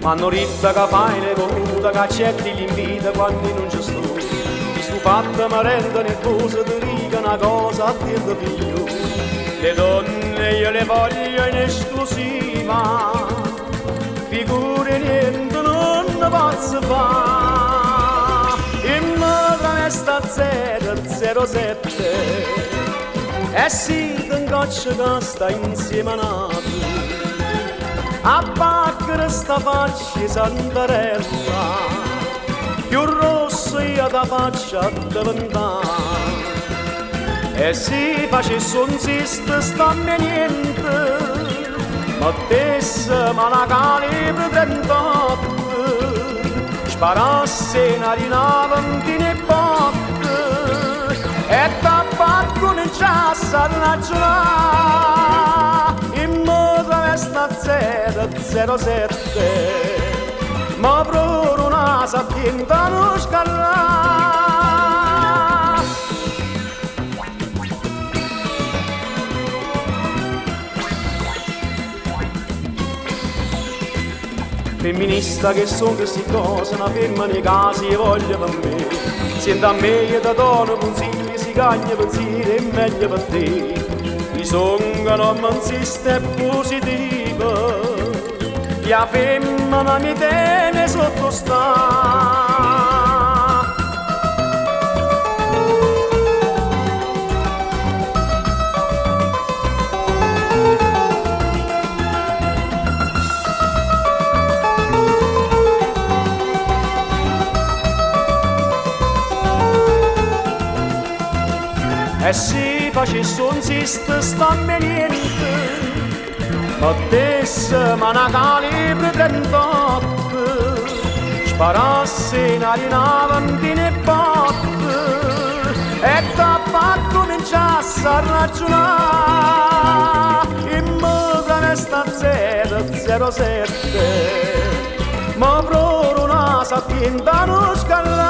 M'hanno ditto ca fai le vute, che accetti l'invito quando io non ci sto. Sto fatto mi rende nervoso, ti dico una cosa, attento figlio. Le donne io le voglio in esclusiva, figure niente non ne posso fare. In me sta 007 e si t'ingoccia che sta insieme a nato. A pacchere sta faccia santarella, più rossa io da faccia diventare. E si facesse un zist stammi niente, ma tessa ma la calibro 38, sparasse una rinava in botte, e tappa cominciasse a ragionare, in modo sta 007, ma proprio una sapienza non scallà. Femminista che sono queste cose, una femmina in casa io voglio per me. Senta a me io ti do un consiglio, si cagna pensiero è meglio per te. Mi sono non insiste positivo, la femmina mi tiene sotto sta. E si facesse un zist stammi niente, ma tessa ma una calibro 38, sparasse una rinava in botte, e tappa cominciasse a ragionare, in modo sta 007, ma proprio una sapienza non scallà.